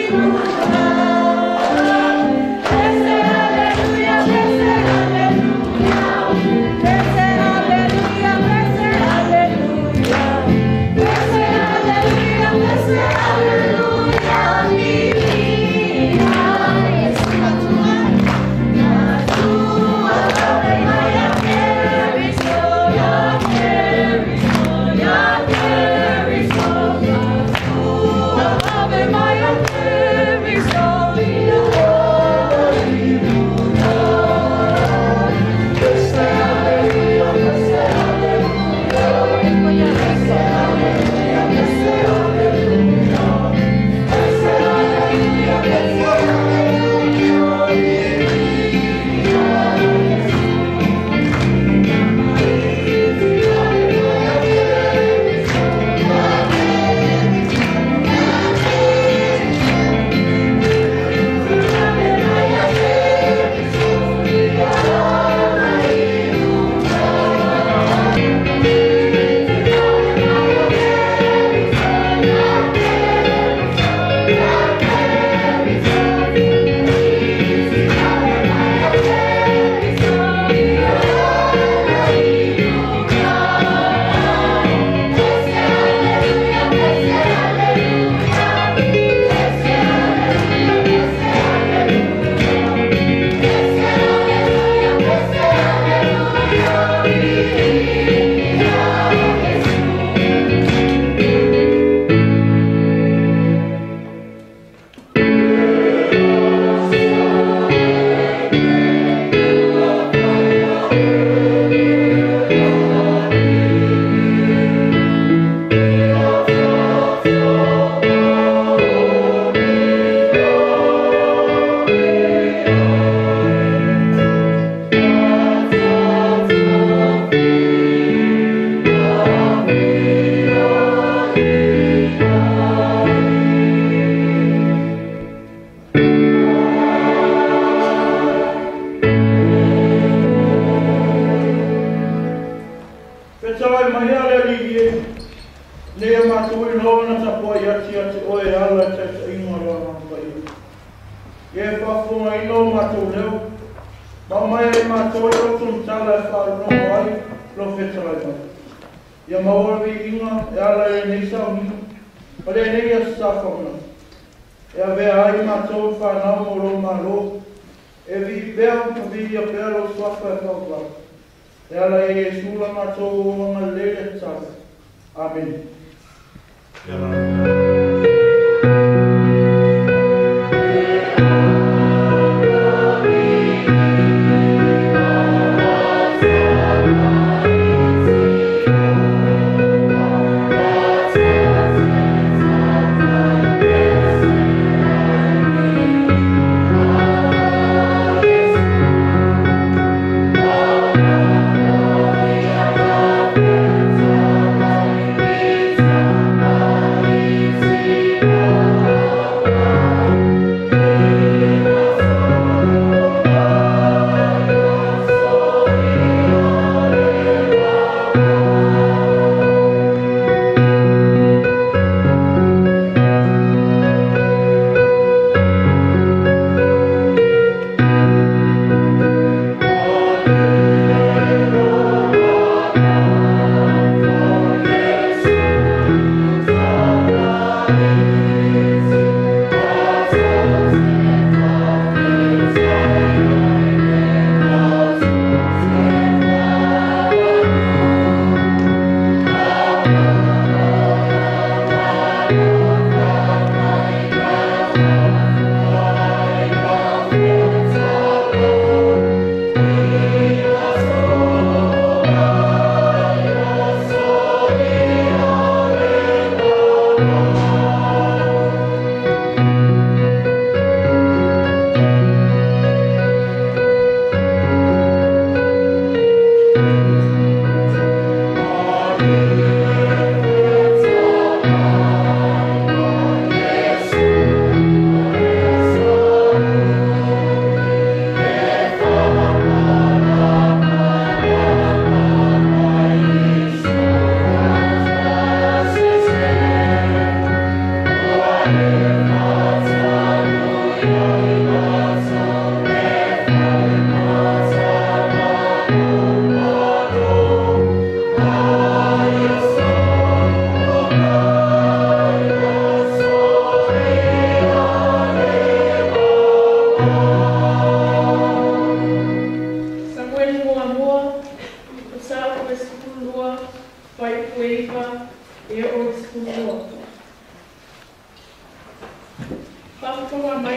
Yes.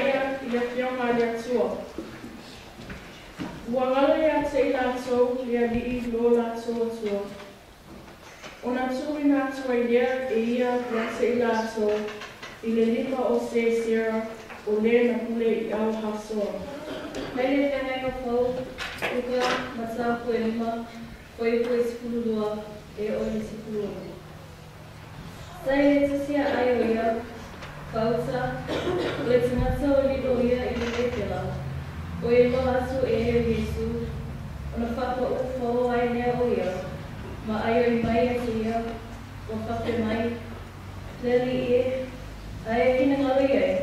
Manaia i le Afioga a le Atua. Ua galo ia te i latou le Alii lo latou Atua. Ona tuuina atu ai lea e ia ia te i latou i le lima o Sesera o le na pule i ao Hasoa. Mai le Feagaiga Fou, Luka, mataupu e 5, fuaiupu e 12 e oo i le 16. Sa i le tasi aai o ia, fauta, o le tagata o lilo ia i le lepela, o e loa atu e ai o Iesu, ona faapauu fou ai lea o ia, ma aioi mai ia te ia, ua faapea mai, Le Alii e, a e finagalo i ai,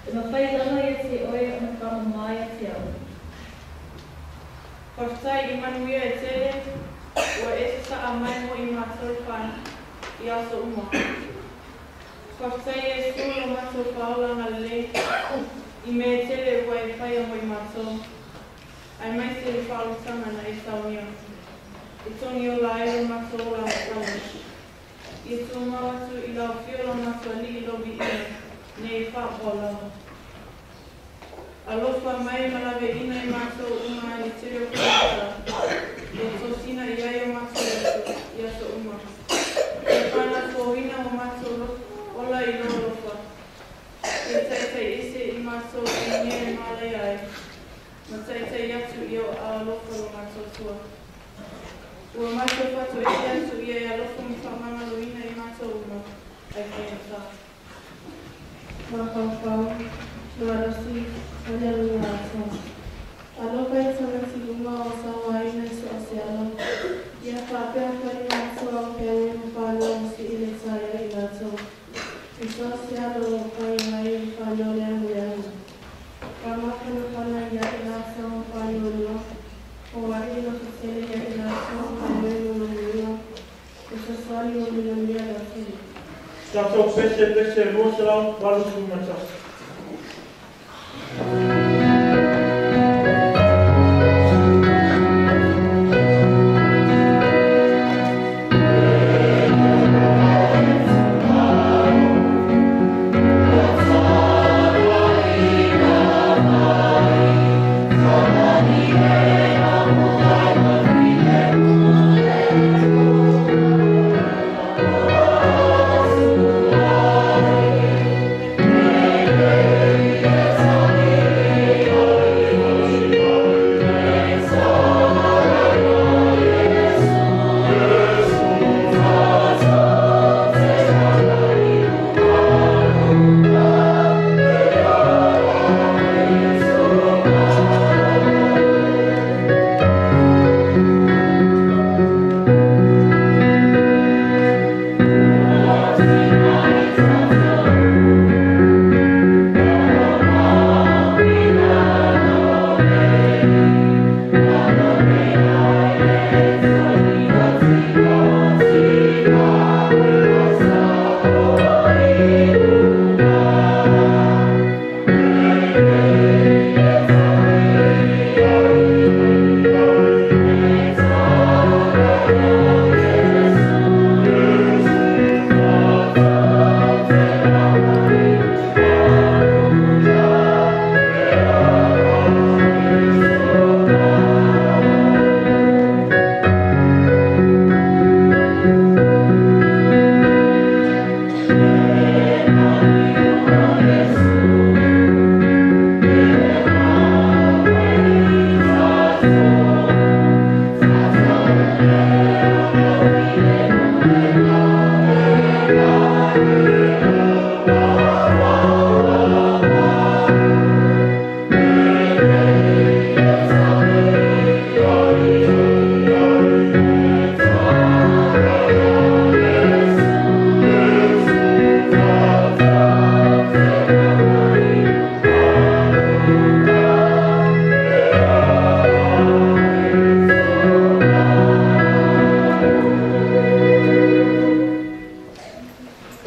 e mafai lava ia te oe ona faamamā ia te au. Faafetai i manuia e tele ua e sasaa mai mo i matou i aso uma. Faafetai Iesu lo matou faaolaga lelei i mea e tele ua e faia mo i matou, aemaise le faaolataga na e saunia. E togi ola ai lo matou ola matale. Ia tumau atu i lau afio lo matou Alii lou viiga nei e faaoao lava. Alofa mai ma laveaiina i matou uma i le tele o faigata, ia tosina i ai o matou i aso uma. Ia faanafuaina o matou ola i lou alofa. Ia taitaiese i matou i mea e malaia ai, ma taitai atu i ou aao alofa lo matou Atua. Ua matou faatoese atu ia e alofa ma faamagaloina i matou uma, ae faigata. Mafaufau, malosi, ma le aluga atoa. Alofa i tamati uma o sauaina i so o se ala, ia faapea foi matou au feagai ma faalogologo i le taia i latou. I so o se ala o lo o fai ai le faaleoleagoleago. Faamafanafana ia i latou ma faanoanoa, foai le lototele ia i latou ma le manuia, fesoasoani mo le manuia lautele. Tatou pese pese 281.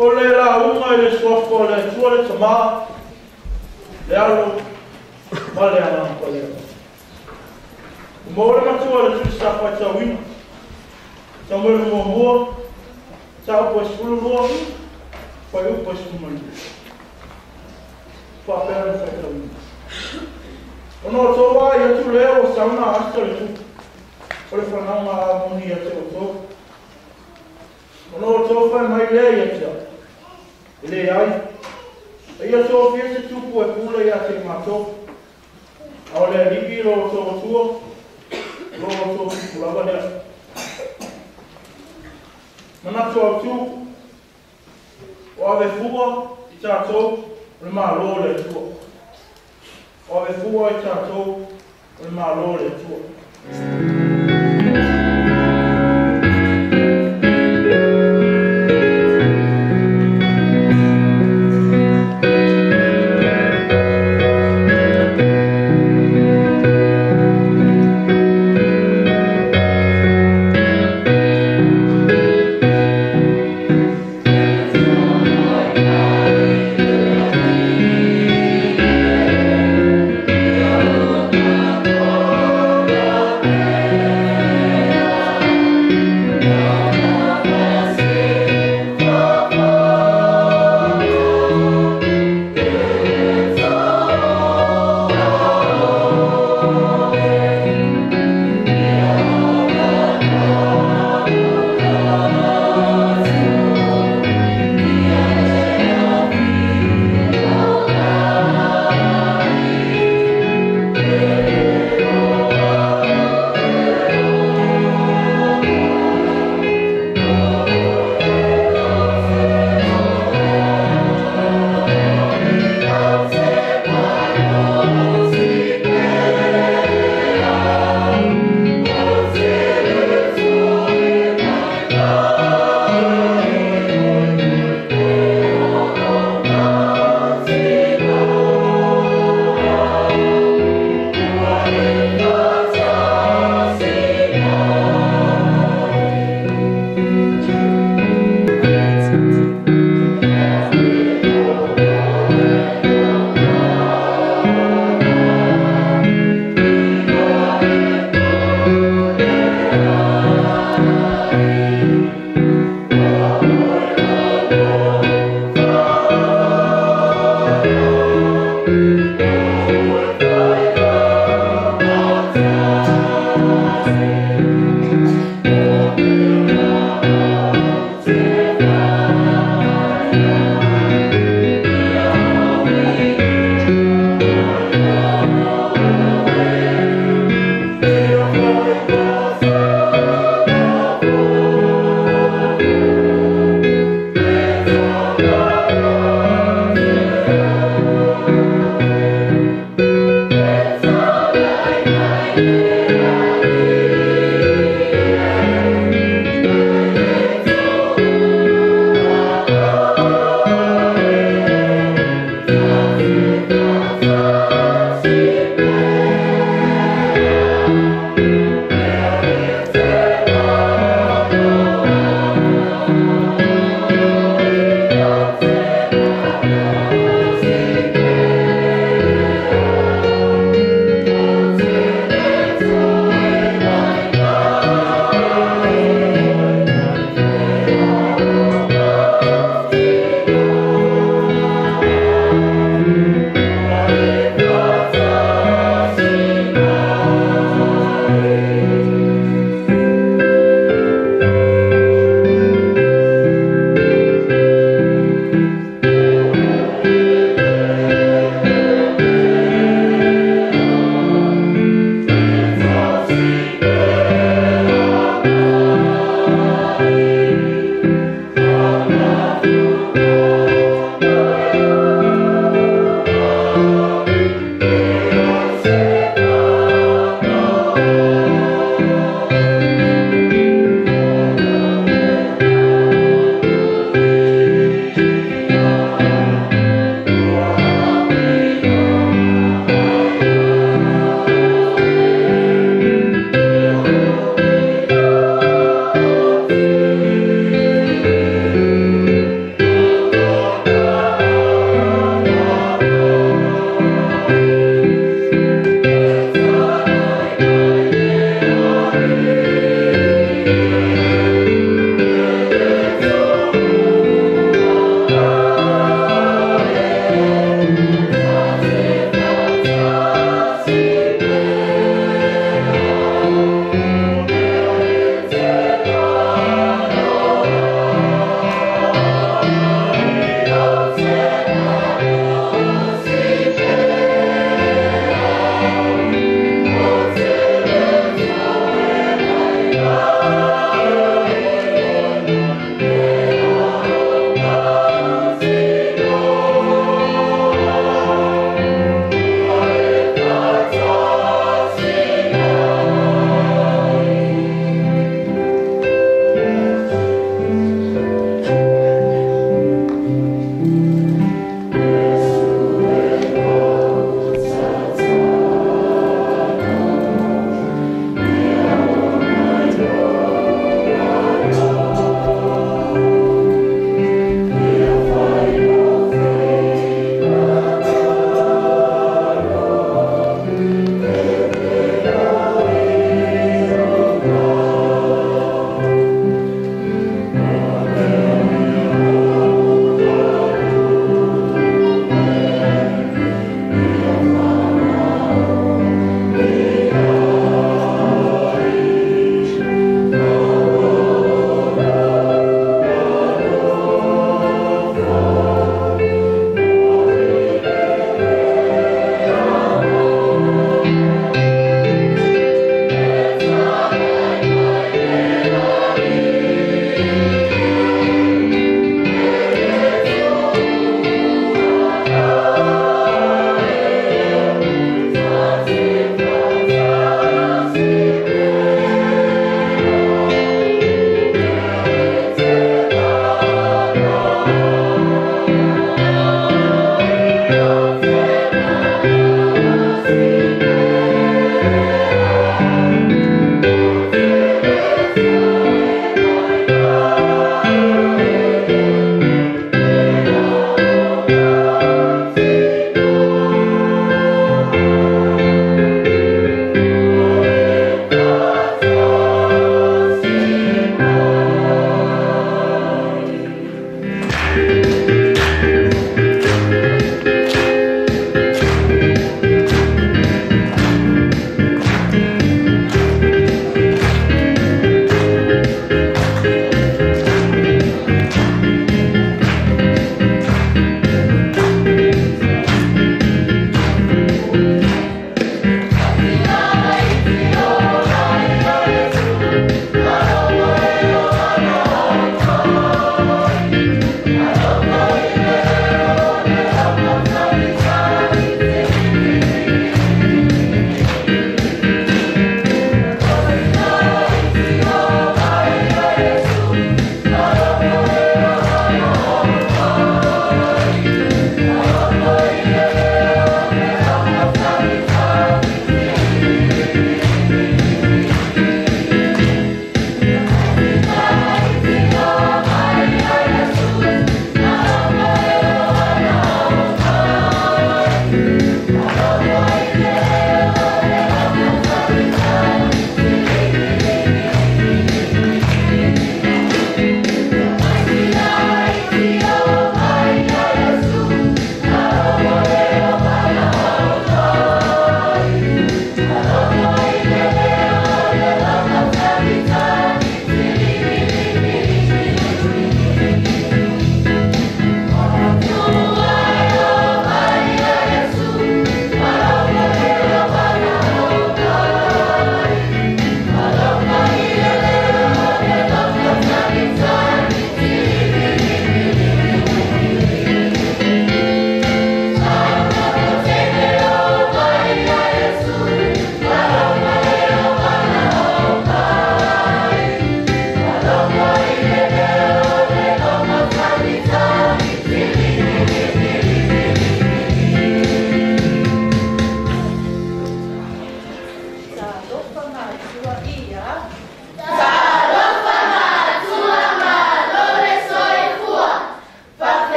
O le lauga i le suafa o le Atua le Tamā, le Alo, ma le Agaga Paia. Ua maua le matua le Tuli sa faitauina. Samuelu muamua, mataupu e 12, fuaiupu e 12. Faapea ona faitauina. Ona o tou vaai atu lea ua sauna asa le tupu o le fanauga a Amoni ia te outou. Ona outou fai mai lea ia te au, E leai, a ia tofia se tupu e pule ia te matou, a o le Alii lo outou Atua, lo outou tupu lava lea. Manatu autu, o ave fua i tatou o le Malo o le Atua. O ave fua i tatou o le Malo o le Atua.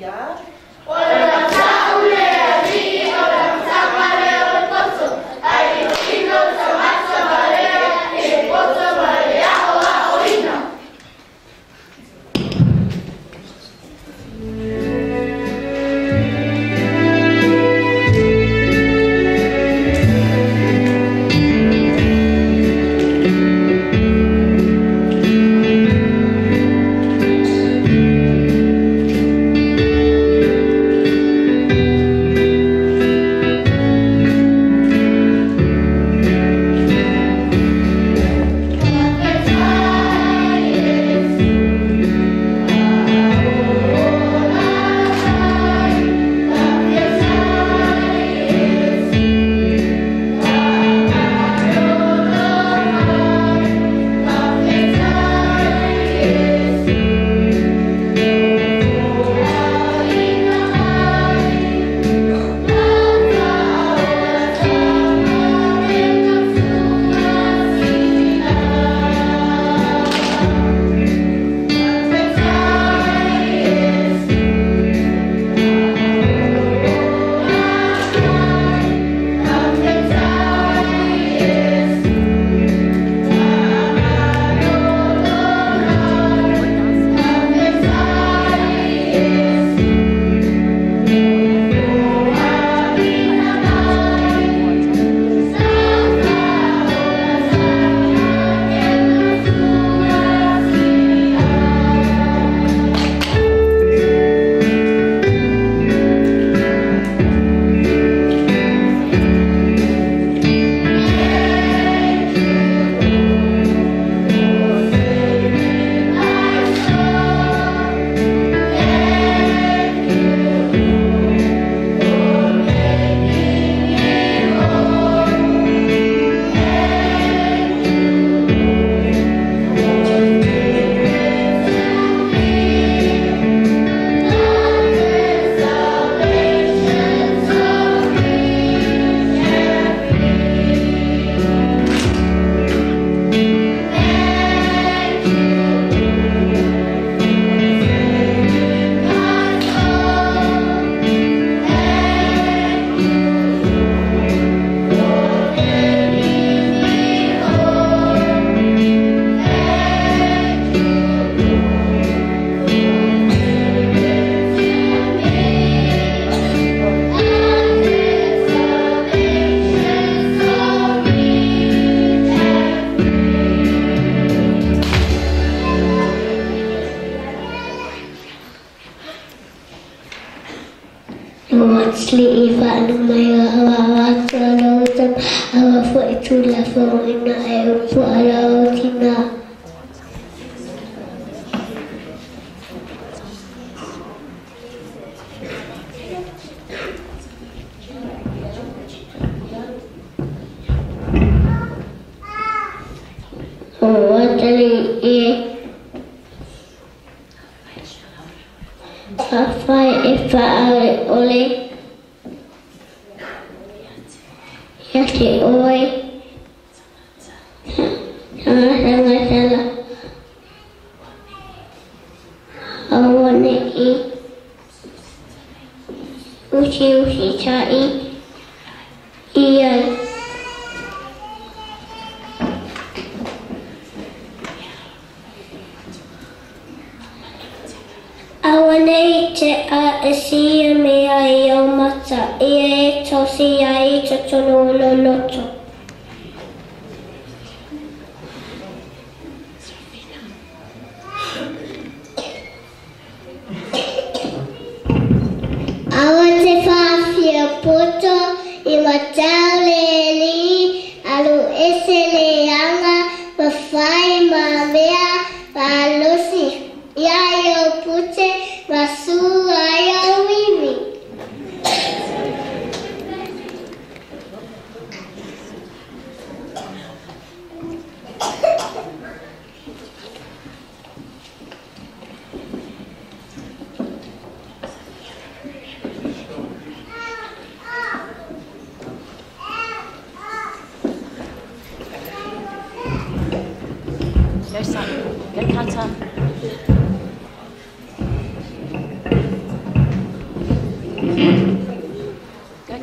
ia. O le matau le alii, o le mataka le o le poto, ae inoino le tagata valea i le poto ma le aoaoina.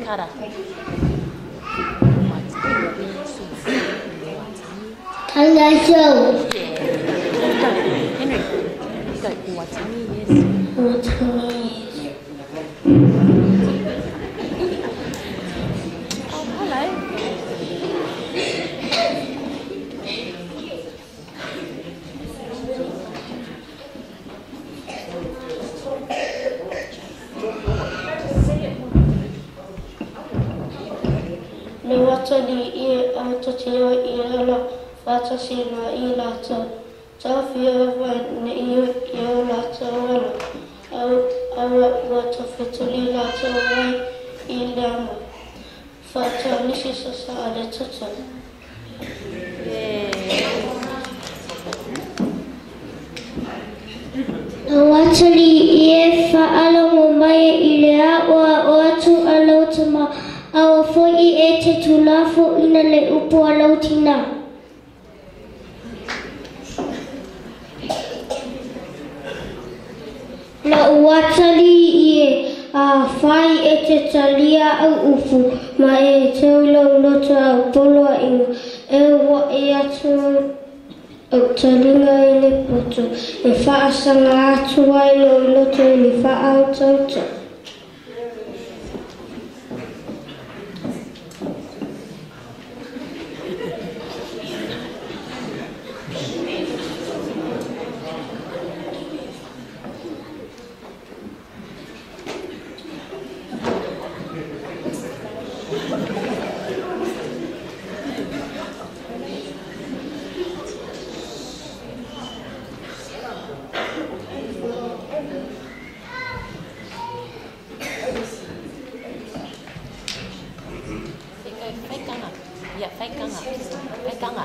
Kara. Tangaso. Yeah. Go, Henry. Go, Waitangi, yes. Waitangi. Oh, hello. Le watani i atatio i lalo whatasina i lātou. Tawhia wai ne i o lātou wala. Aua ua tawhetuli lātou wai i leama. Whata nisi sasa a le tata. Na watali i e whaalogo mai i le a'o a'o atu a lau tama, aua fo'i e te tulafo'oina le upu a lau tinā. Na uatali i e a fai e te talia au upu, ma e teu lau loto au poloaiga, e ua'i atu au taliga i le poto, e faasaga atu ai lou loto i le faautautau. Yeah, faikanga. Faikanga.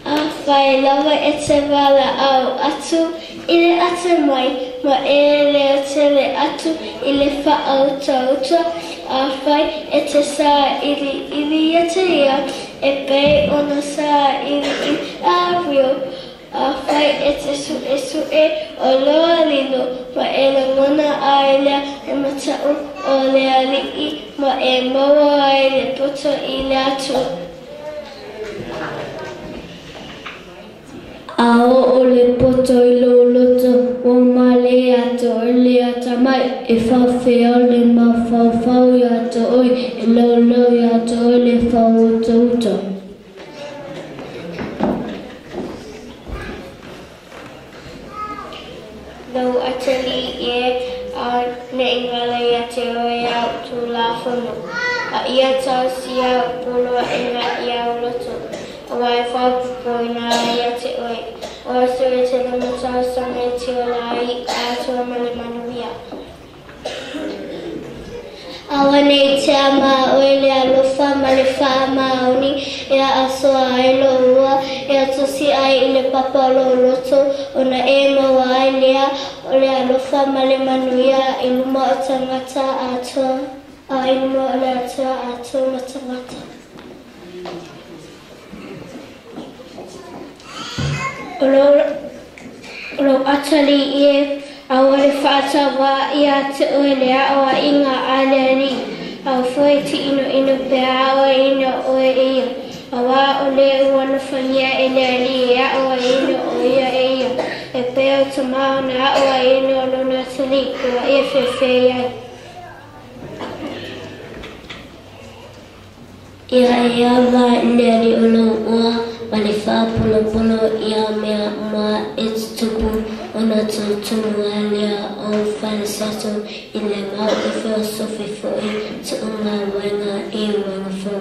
Afai lava e te valaau atu i le atamai, ma e leotele atu i le faautautā. Afai e te sailiili ia te ia, e pei ona sailiili a rio. Afai e te su'esu'e o loa lilo, Ma e lagona ai lea le mataʻu o le Aliʻi ma e maua ai le poto i le Atua. A oo le poto i lou loto, ua male ia te oe le atamai, e faafea le mafaufau ia te oe, e laulau ia te oe le faautauta. Lou atalii e, a neʻi galo ia te oe a'u tulafono, a ia taosia a'u poloaiga i au loto, auā e faaopoopoina ai ia te oe. O aso e tele ma talosaga e te ola ai atoa ma le manuia. Aua ne i tea ma oe le alofa ma le faamaoni e aasoa ai lou ua, e atosi ai i le papa o lou loto, ona e maua ai lea o le alofa ma le manuia i luma o tagata atoa, a i luma o le Atua atoa ma tagata. O lou atalii e, aua le faatauā ia te oe le aʻoaʻiga a le Alii, aua foi e te inoino pe a aʻoaʻina oe e ia, auā o le ua alofagia e le Alii e aʻoaʻina o ia e ia, e pei o tamā ona aʻoaʻina o lona atalii ua ia feafea ai. Ia e ava i le Alii o lou ua ma le faapolopolo ia mea uma e tutupu ona tutonu ai lea o falesato i le mau e feosofi foʻi tuuga uaga i uaga fou.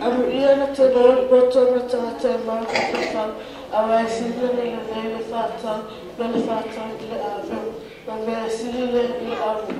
Amuia le tele o le poto ma tagata e mafaufau, auā e sili le lelei le fa'atau ma le fa'atau i le aveu, ma mea e sili lea i le ave.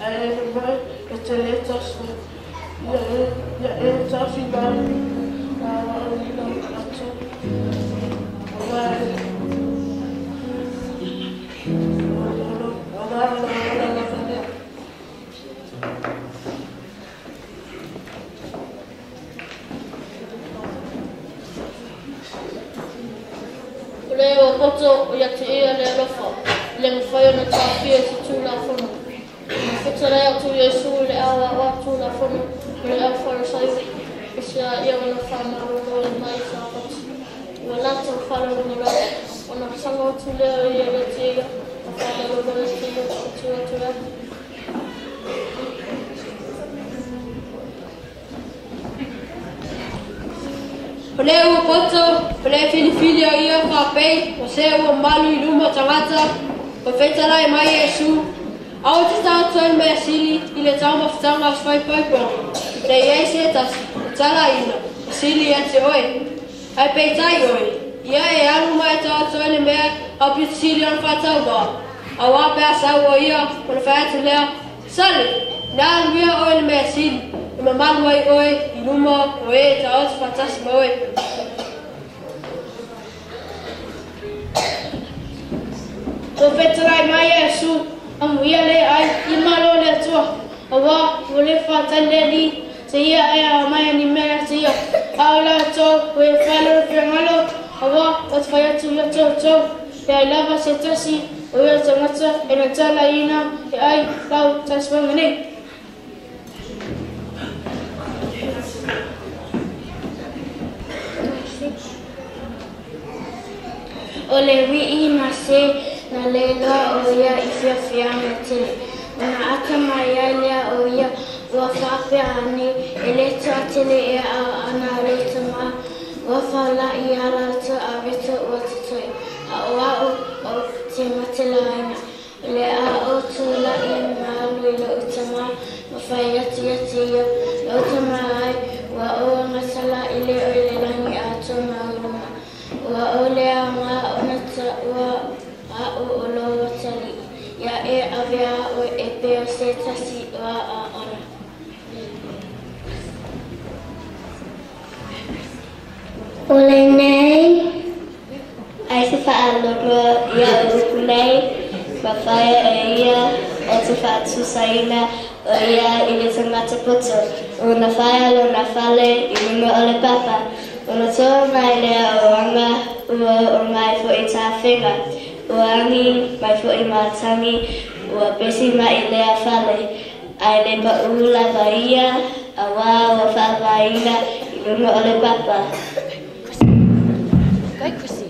Ae mai e te le tasi ia e tafi mai na lilo atu O le ua poto o ia te ia le alofa, le mawhai o na tāwhia se tūlafono. Ma whitalai atu Iesu i le awa o atu lafono, ma le au wharasaio, i se a ia wana whamaroro i mai whapati. Ua lata o whararongorau, o na sanga atu leo i le te ia, ma whamaroro i te ia atu atu atu. O le ua poto, o le filifili o ia whapei, o se ua malu i luma tangata, o whetalai mai Iesu, au te tātou mea sili i le taumafataga o se faipaipaga, le iai se tasi, o tala ina, o sili ia te oe. Ai peitai oe, ia e alu mai tātou le mea au pito sili ona whātau au a pea sau o ia, o le whaiatu lea, sale, nā alu ia oe le mea sili, e mamalu ai oe i luma o e taoto faatasi ma oe. Ua fetalai mai Iesu, amuia le ai i malo le Atua, auā ua le faatali le Alii seia e aumai ani mea ia te ia. A o latou ua e fale le finagalo, auā o te fai atu ia te outou, e ai lava se tasi o ia tagata e na talaiina e ai lau tasimaga nei. O le wii na se na leiloa o ia i fiafiaga tele. O na ata mai ai lea o ia ua whaapea ane e le toatele e au ana le tama ua whaulai ia latou a veto ua totoe. A o au o te matelaina. O le a o tūlai maalu i lou tama ma whai atu ia te ia. Lou tama ai ua o ngatala i le o i le langi a tō mauluma. Ua o lea ngā ona ta ua a o o lou watali. Ia e avea o e peo se tasi ua a ona. O lenei, ai se whaaloro ia o upu nei, mawhaia e ia o te whaatusaina o ia i le tangata poto. O na whaia lo na whale i lunga o le papa. O na toa mai lea o anga ua o ngai fo i tāwhenga. Ua angi mai fo i mātangi, ua pesi mai i lea whale. Ai le pa ula vaia, a wā ua whaavaina i lunga o le papa. Go, Chrissy.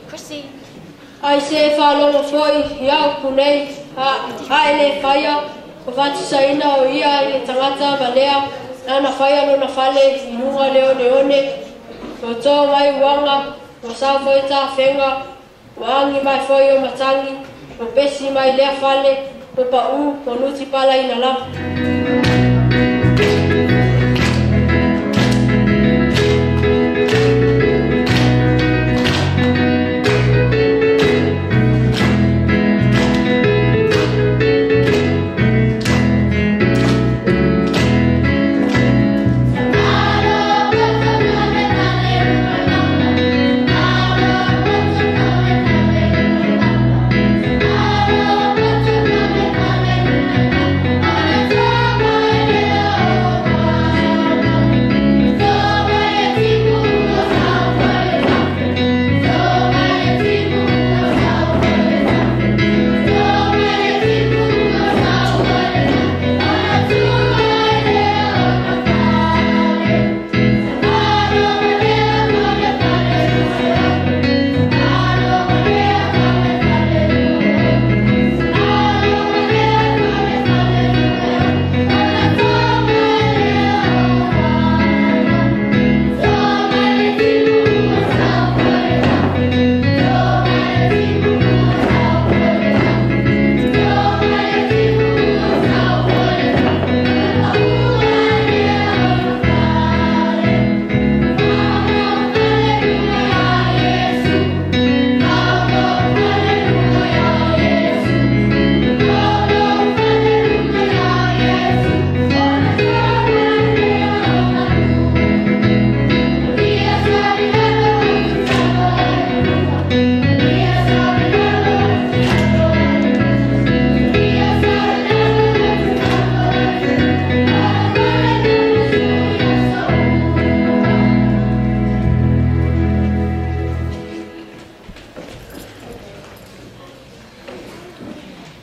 Chrissy. Ai se whaalongo foi i au punei, a e le whaia, o whatusaina o ia i le tangata malea, nana whaia lona whale i lunga le one one, o tō mai uanga, o sau foi tāwhenga, o angi mai foi o matangi, o pesi mai lea whale, o pa'u, o nuti pala ina lava. Thank you.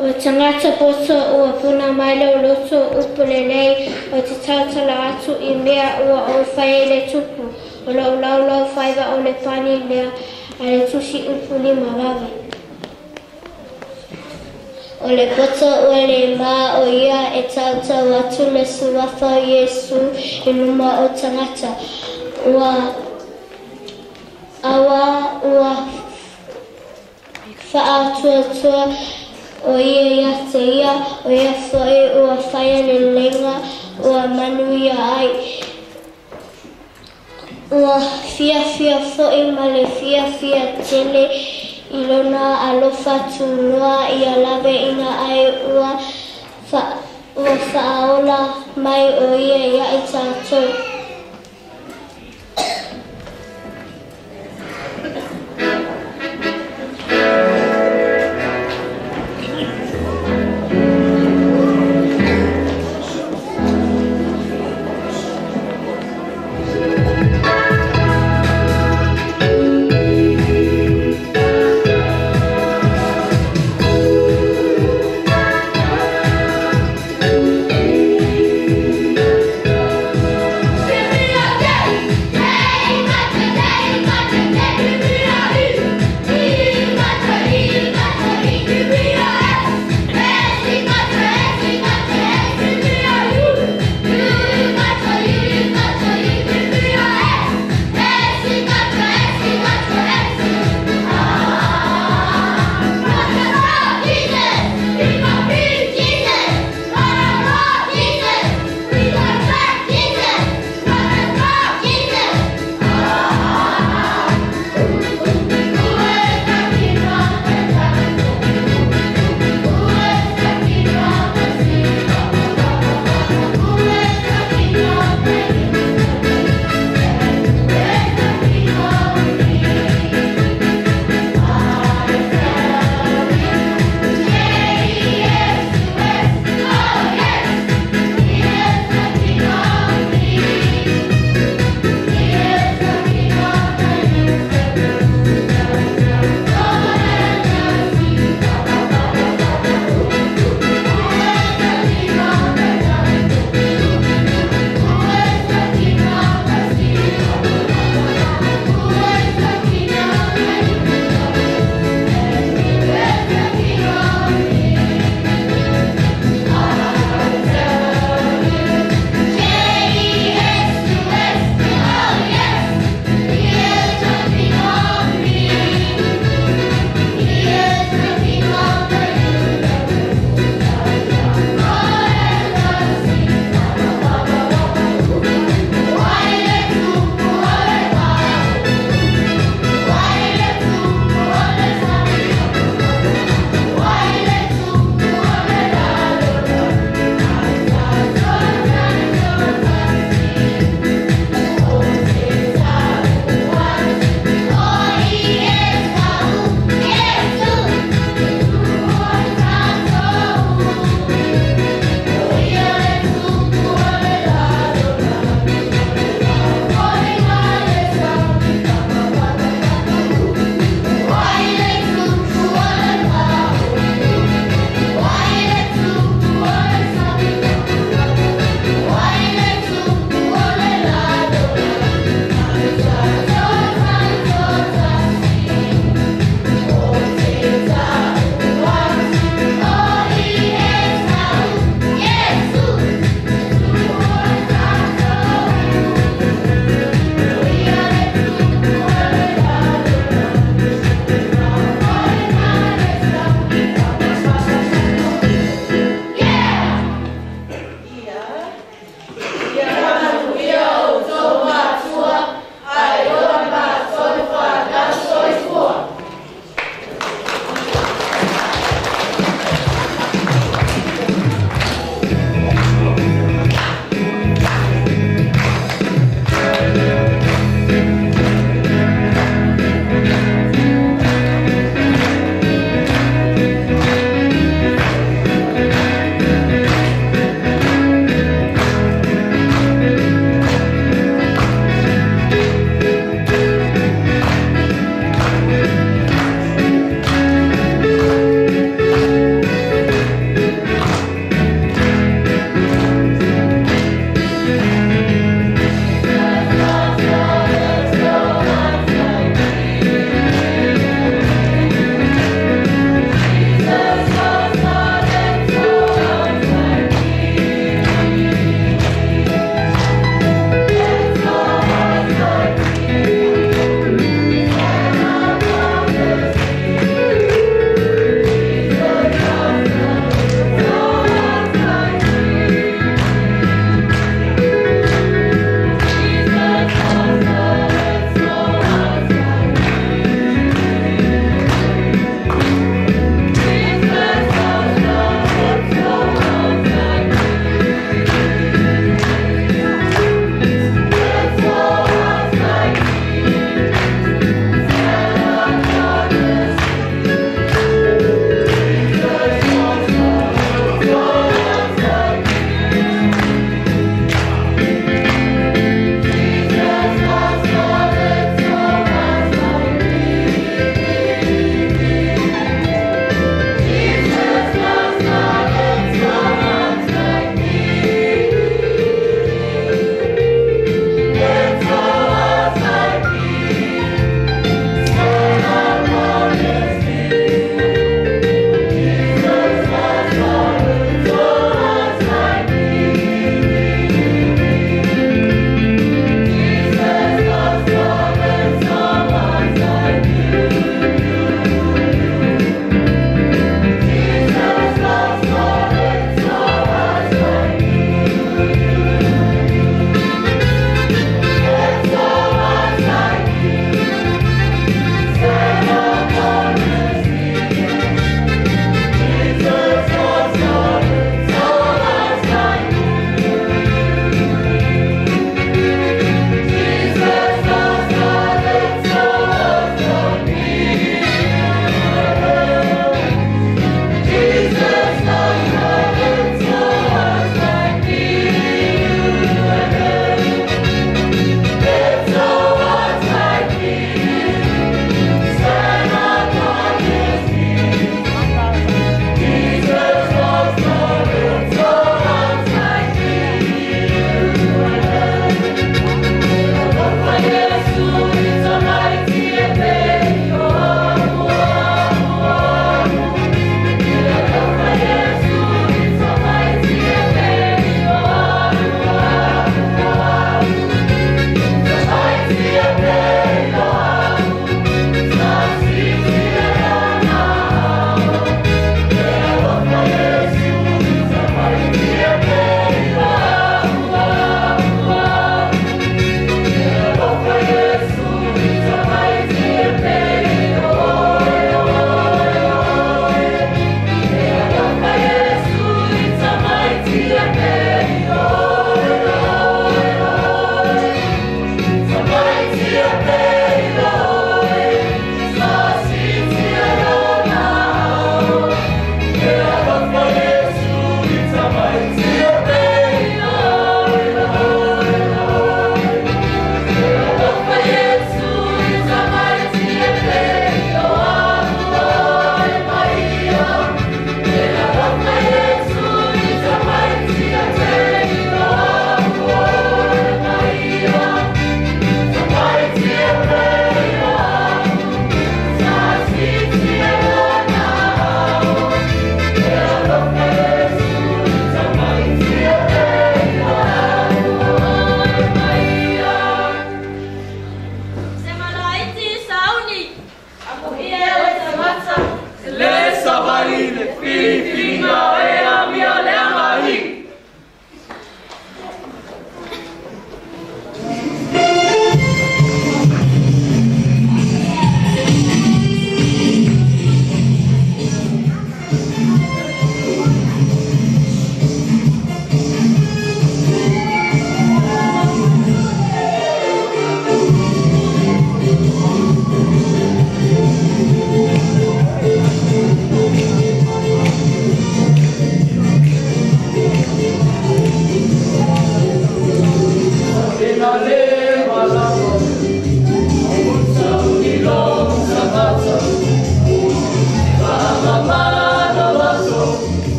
O tagata poto ua puna mai lou loto upu lelei o te tautala atu i mea ua ou fai i le tupu. O lou laulau faiva o le pani lea a le tusi upu lima vave. O le poto ua le ma o ia e tautau atu le suafa o Iesu i luma o tagata. Ua aua ua faatuatua o ia ia te ia, o ia fo'i ua faia lelega ua manuia ai. Ua fiafia fo'i ma le fiafia tele i lona alofa tunoa ia laveina ai ua ua faaola mai o ia ia i tatou.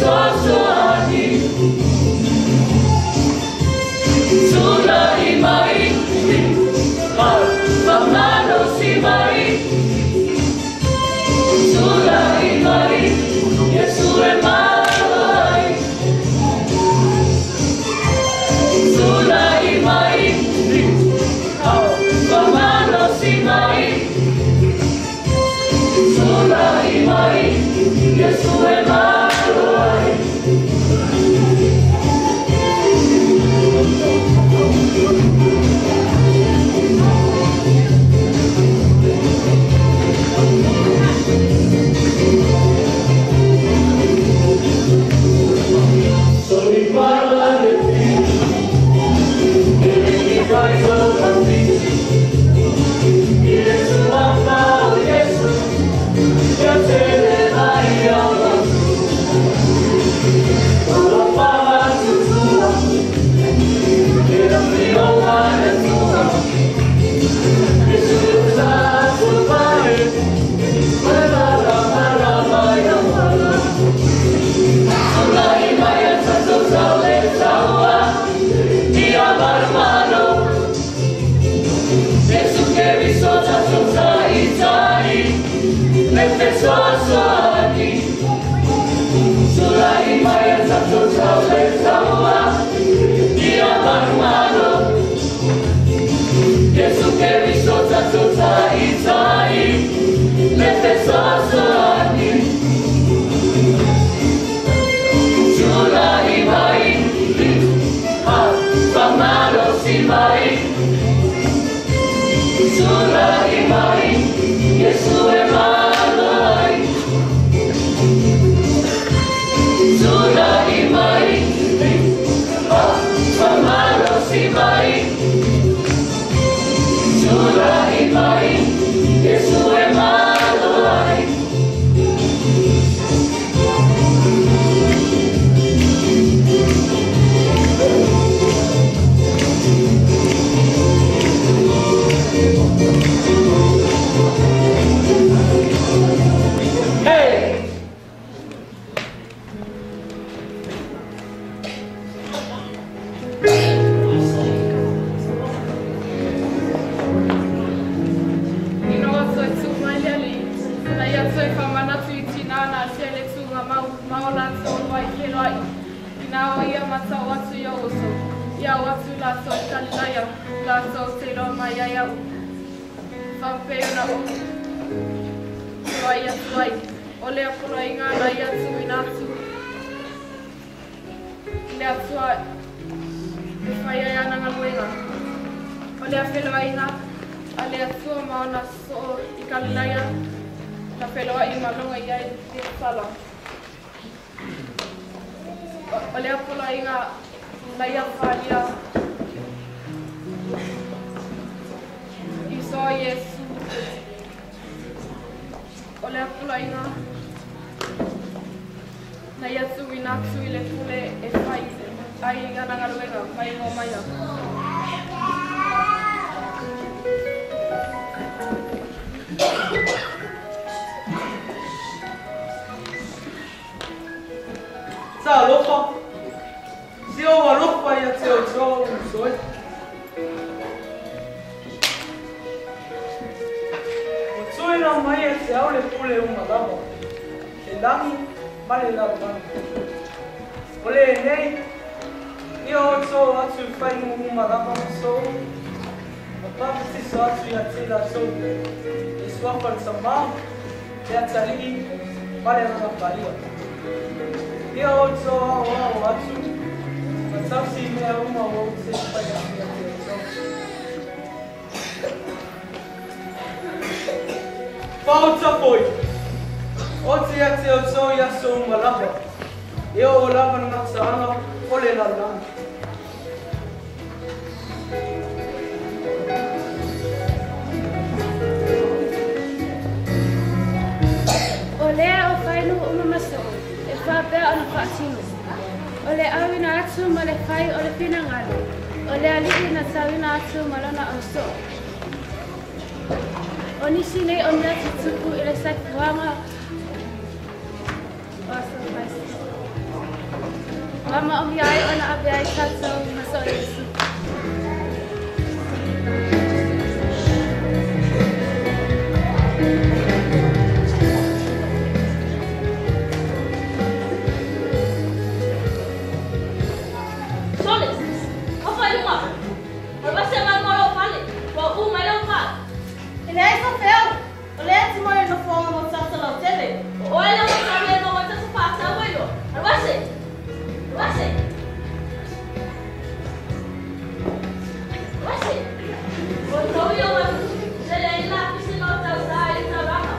fesoasoani. Tulai mai, faamalosi mai. Tulai mai, Iesu e malo ai. Tulai mai, faamalosi mai. Tulai mai, Iesu e malo ai. Ua maomia ai ona ave ai tatou ma so Iesu. Sole, ofa i luga. O le vase manu o lou fale, ua ū mai lau fale. E leai sa feau, o lea e timo i le nofoaga mo tagata lautele. O oe lea ua tau le maua tata faataua i loa. Alu ase! Alu ase! Alu ase! O tou ia ua tele ai lapisi ma o tausā i le taulaga.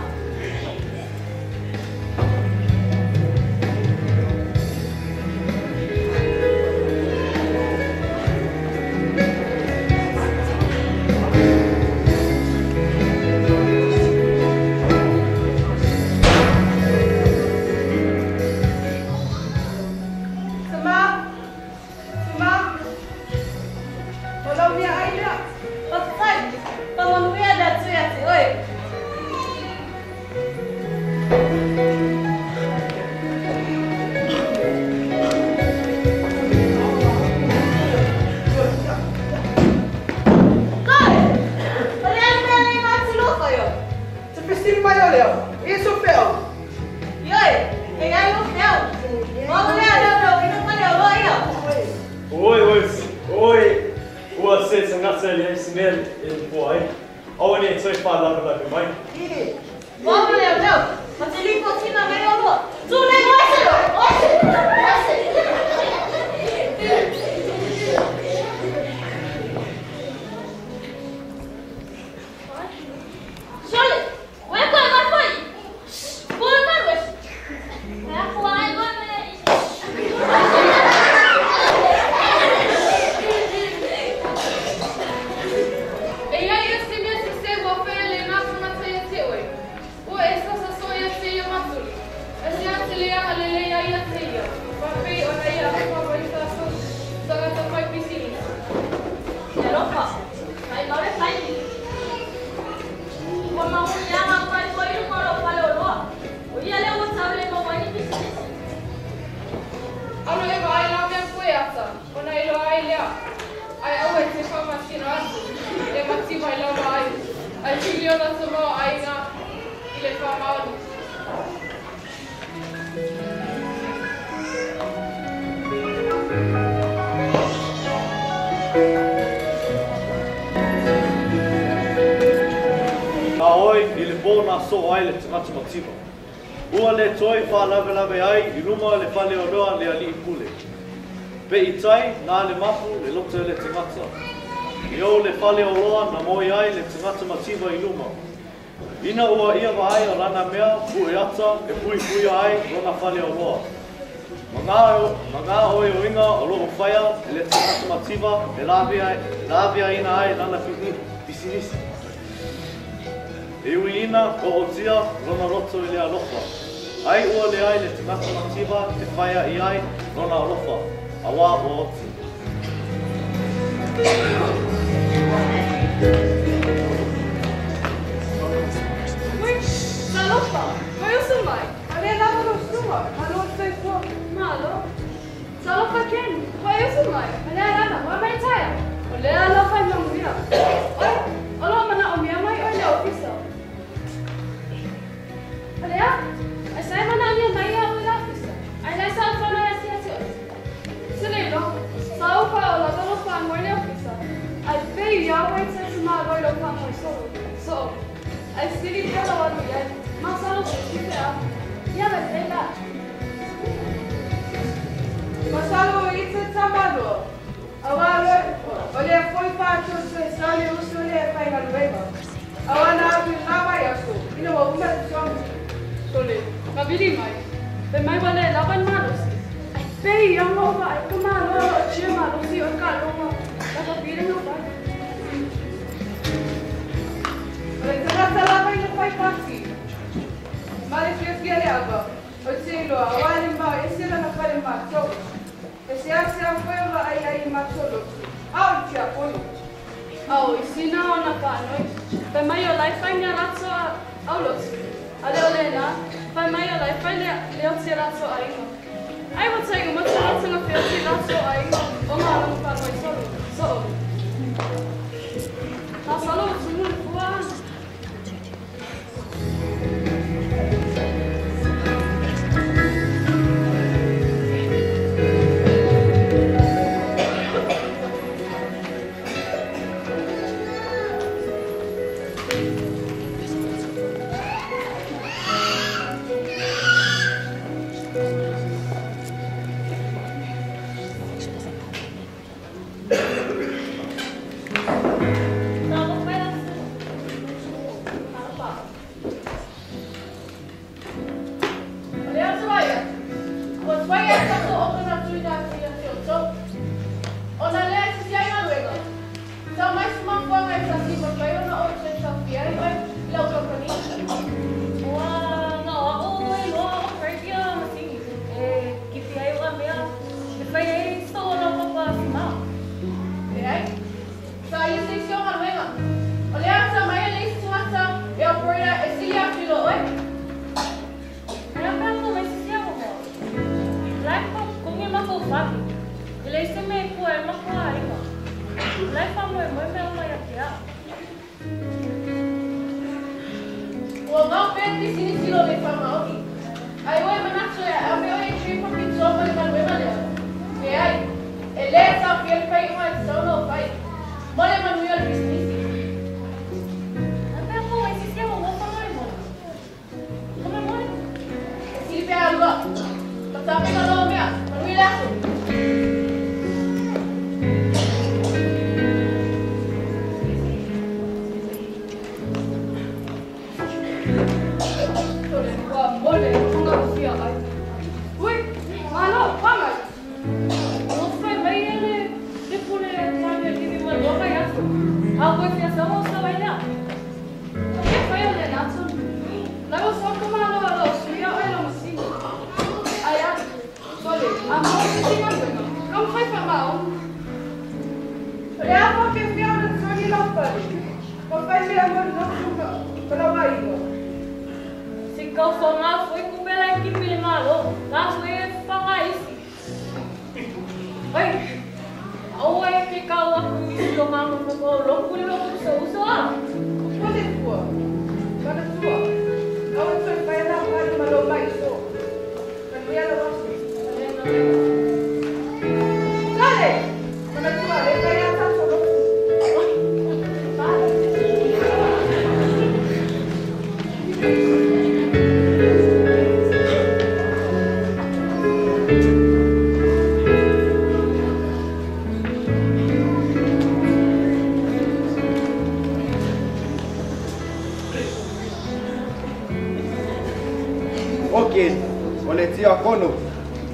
Sama! Sama! O lau mea ai lea. Faafetai, faamanuia le Atua ia te oe. Kai! O le a le mea nei ma te lofa io? Te fesili mai o lea, i so feau. Ioe, e iai o feau. O au lea leo leo ina fale o loa ia. Oi, oi, oi, ua se tagata e leai se mea e poa ai. Aua ne i toe faalavelave mai. O au leo leo, ma te lipotina mai o loa. Tu nei o ese, o ese, o ese. Sole, ua e koe mai foi. Pua malu ese. E aku ai koe me E iai ia se mea sesē ua faia lena tagata ia te oe. Ua e sasasoa ia te ia matuli. E se a te le agalelei ai ia te ia. Faapei ona ia alofa mai tatou tagata fai pisinisi. E alofa, mai mau le fai. Ua mauniaga mai foi i luga o lou fale o loa. O ia lea ua tau le maua ai ni pisinisi. Alo e vaai la mea koe ata, ona iloa ai lea. Ai aua e te faamasino atu, e mativa i lava ai. Ai pili ona tamaoaiga i le faamaoni. A oe i le pō na soo ai le tagata mativa. Ua le toe faalavelave ai i luma o le fale o loa le alii pule. Pe i tai na le mapu le loto e le tagata. I o le fale o loa na moe ai le tagata mativa i luma. Ina ua ia vaai o lana mea pue ata e puipuia ai lona fale o loa. Ma ngā oioiga o loo whaia e le tagata mativa e laveaina ai lana pisinisi. E ui ina ko o tia lona loto i le alofa. Ai ua le ai le tagata mativa e whaia i ai lona alofa. A wā o oti. Ui, talofa, mai usu mai. O lea lava lou susuga, malo le soifua. Malo. Talofa Ken, mai usu mai. O lea lava, ua mai taeao. O lea alofa i manuia. Oi, o loo manaomia mai oe i le ofisa. O lea, ai sa e manaomia mai ia au i le ofisa. Ai lai sa o fono e asiasi oe. Se le iloa, sa ou pa o lava lou faanoi i le ofisa. Ai pei ia ua i te malo i lou faanoi solo. So, ai sili pea lau alu i ai. Masalo se si pe a. Ia le lei la. Masalo i te tamalo. Aua o lea foi faatuso e sa le uso lea e faigaluega. Aua na atu i ngā mai aso, ina ua uma le fesoasoani. Sole, mavili mai. Pe mai ua le lava ni malosi. Ai pei ia mo vaai ka malo o loo tia malosi o ka aloga. Lava pile na fai. O le tagata lava ina fai pasi. Ma le fiafia le ava. O te iloa, aua le mao e se lana fale matou. E se ase a foi o vaai ai i matou lotu. A o le tiakono. Ao, i sina ona faanoi. Fai mai o lai fai ni a latou au lotu. A le o lena, fai mai o lai fai le o tia latou aiga. Ai ua tai uma tagata na aso ai o ngā rongo whāngai solo, so. Nā salo o tumu le pua ana.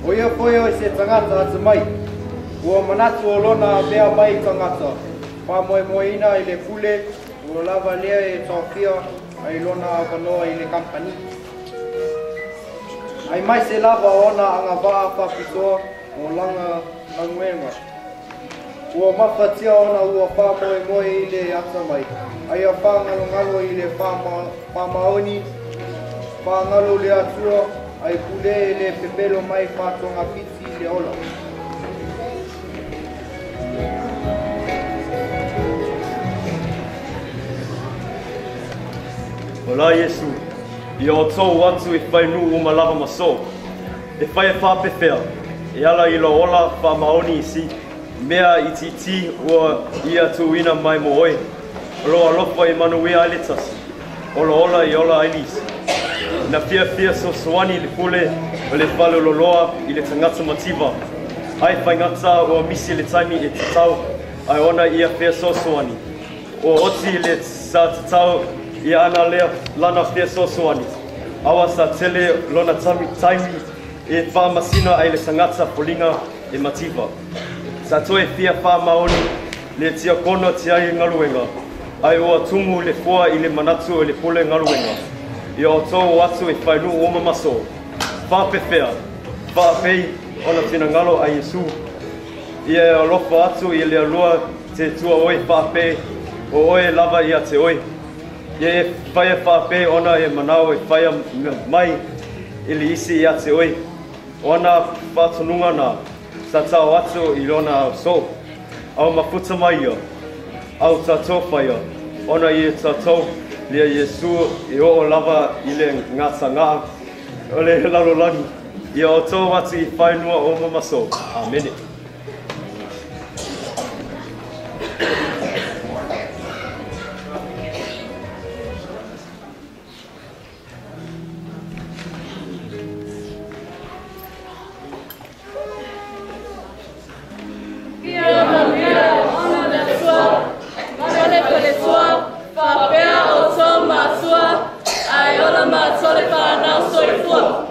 O ia foi o se tangata atu mai. Ua manatu o lona mea mai tangata. Whāmoemoeina i le pule, ua lava lea e taofia ai lona avanoa i le kampani. Ai mai se lava ona anga vaa whapitoa o langa languenga. Ua mafatia ona ua whāmoemoe i le ata mai. Ai a whāngalongalo i le whāmaoni, whāngalo le atua, ai pule e le pepelo mai whātonga piti i le ola. Ola Yesu, ia o tō atu e whai nu o malava maso. E whai e whāpewhea, e ala i lo ola whāmaoni isi, mea i titi ua ia tūina mai mo oe. O lo alofa i manuia ai le tasi, o lo ola i ola ai lisi. Na fia fia sosoani le pule o le whalololoa i le tangata mativa. Ai whaingata ua misi le taimi e tatau ai ona ia fia sosoani. O oti le sa tatau ia ana lea lana fia sosoani. Awa sa tele lona taimi e whaamasina ai le tangata polinga e mativa. Sa toe fia whaamaoni le tia kono tia i ngaluenga. Ai oa tumu le fua i le manatu o le pule ngaluenga. Ia o tō atu e whainu o mamaso. Whāpewhea, whāpei ona tinangalo a Yesu. Ia e alofa atu i le alua te tua oe whāpei o oe lava ia te oe. Ia e whaia whāpei ona e manao e whaia mai i le isi ia te oe. O ana whātonunga nā. Sa tau atu i lona aso. Au mafuta mai ia. Au tatou faia. Ona i e tatou lia Iesu e oo lava i le gataga'a o le lalolagi. Ia outou atu i fainua o mamaso. Amene. Ia manuia ona le Atua, mana le faletua, faapea outou matua, ae ola matou le fanau soifua.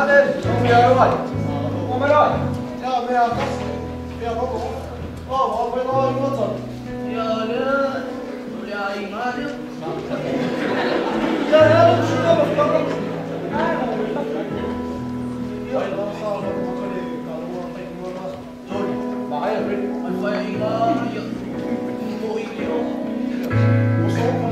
Ale, mea ai. O me ai. Ya mea kas. Ya no. O, o me no ai no. Ya le, le ai ngale. Ya ya lo shuka ma pa. Ya no sa no ko le ka lo ai no na. Sorry. Ma ai re. Ai fa ai nga ya. Mo i le o. O so ko.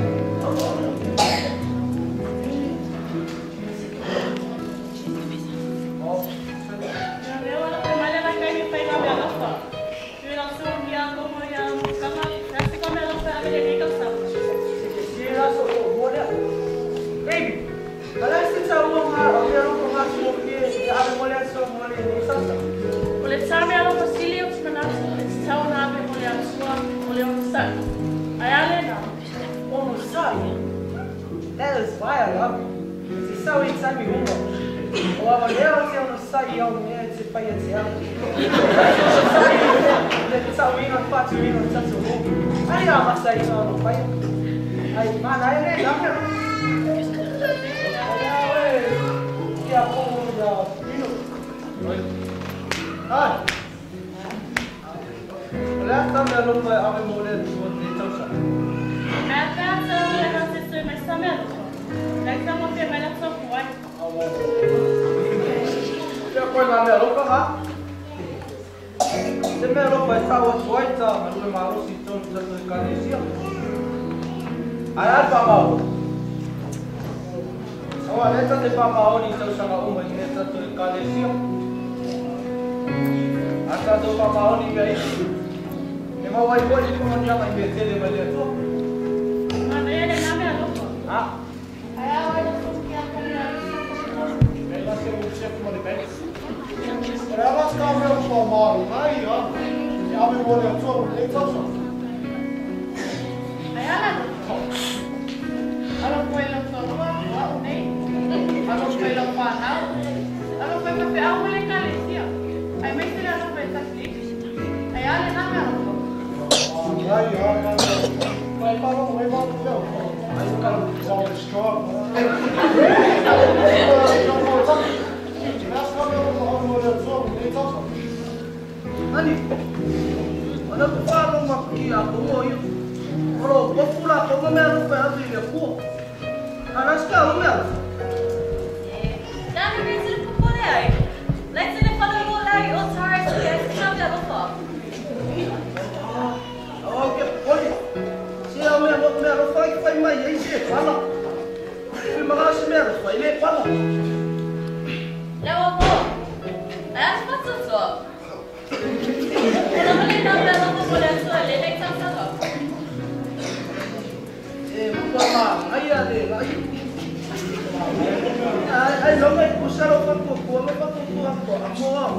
That is why I love you. Se sau i sami uma. O a leo se ono sai au mea te whai te au. Le tau ino whatu ino tatu ho. Ai a masa ino ano whai. Ai mana ai le name. Ai a oe. Kia komo ia ino. Ai. O lea tame alofa e ave mo le tua te tausa. Mea pēa tau le hase sui mai sa mea alofa. Lai sa mo pia mai la tau kuai. Kia koe ngā mea alofa ha? Te mea alofa e tau atu ai tā ngā malosi tonu tatou e kalesia. Ai ai whamao. Awa le tate whamaoni i tausanga uma i mea tatou e kalesia. A tātou whamaoni mea isi. E mau ai koe i whamanianga i mea tele mai le atua. Mana ia le nā mea alofa. Ha? Ai au ai lofu kia kone a Mea la se o chef mo le bene. Ora ala ska mea alofa maru nai ia. E ave mo le atua mo le tausa. Ai ala alofa. Alo koe lau toloa, o au nei. Alo koe lau whanau. Alo koe mawhe au mo le kalesia. Ai mai se le alofa e tasi. Ai ala nā mea alofa. Ai ia nā mea. Mai paro, mai paro, leo. Ai kalo all strong. Ani, ana ku whāno maki a kongo ia. Oro, kofu la kongo mea alofa e atu i le kua. Ana sika au mea alofa. Nā he mea tini popole ai. Lai tini whana mō lai o tārai tui ai sika mea alofa. Au ke popole. Se au mea mea alofa i whai mai ei se pala. Kui mga se mea alofa i le pala. Leo mō. Ai atu patotoa. Kona male nā mea alofa mo le atua le nei tausaga. E mapua mā ngai a le lai. Ai longa i kusaro whakokua ma whakokua koa a mō au.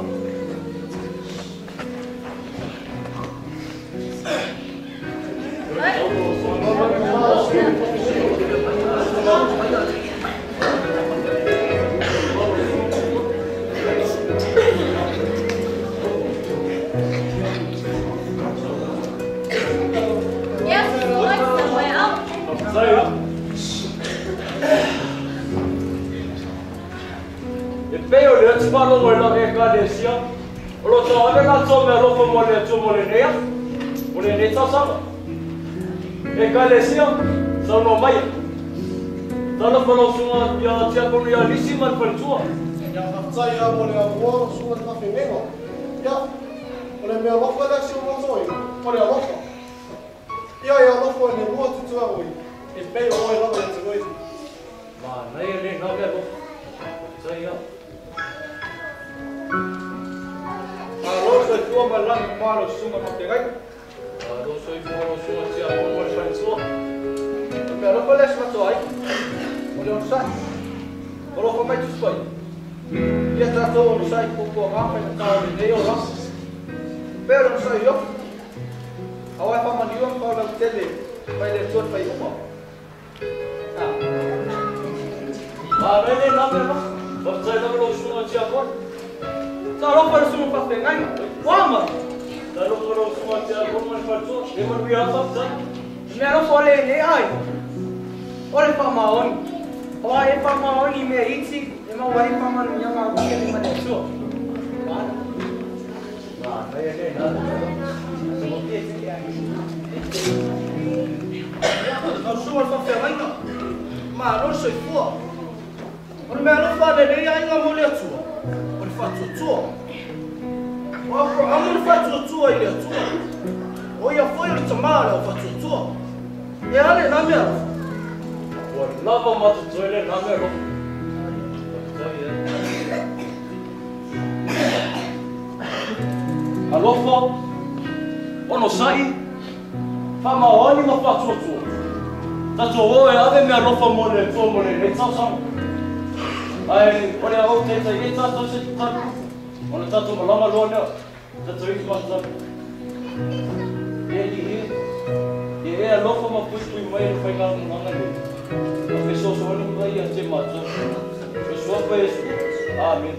E pei o le atu whalo i lake kalesia. O lo tau ane ngā tō mea alofa mo le atua mo le nea. O le nei tausaga. E kalesia, sau no mai. Tala whalau sunga ia tia kono ia lisi ma le whaletua. Ia whaftai ia mo le amoa sunga te whawhenenga. Ia, o le mea alofa lea si o matoi, o le alofa. Ia e alofa e le mua tutua oi, e pei o oi lava e te oi. Ma nei e le nā mea alofa. Whaftai ia. Alo soifua ma lagi malo sunga ma te gai. Alo soifua lo sunga tia kono ma le whaletua. O mea alofa lea si matoa ai. O le onosai. O lofa mai tusuai. Ia tātou onosai pōpua ngā whai na tāo le nei o la. Pea le onosai io. Au ai whamaniua mwhau lau tele mai le atua whai uma. Ma nei le nā mea alofa. Whaftai lava lo sunga tia kono. Sa alofa le sunga whawhengainga. Wama! Sa alofa lo sunga tia kono ma le whaletua. E manuia whaftai. Mea alofa o le nei ai. O le whamaoni. O ai e whamaoni mea iti, e maua ai whamanuianga au kia le mane atua. Au sua le whawhealaina, ma alo soifua. O le mea alofa le lei ainga mo le atua, o le whatuatua. O Abrahamu le whatuatua i le atua. O ia foi o le tamā le o whatuatua. E ale nā mea alofa. Ua lava matotoe le nā mea alofa. Alofa, ono sa'i, whamaoni ma whatuatua. Tatou o e ave mea alofa mo le atua mo le nei tausaga. Ai, o le au tētai e tātou se te tātou. O le tātou malama loa neo, tātou iki mātou. E li e, e e alofa ma pui pui mai le whainga nganga nei. Ma fesoasoani mai ia te mātou. Fesoafa Iesu. Amen.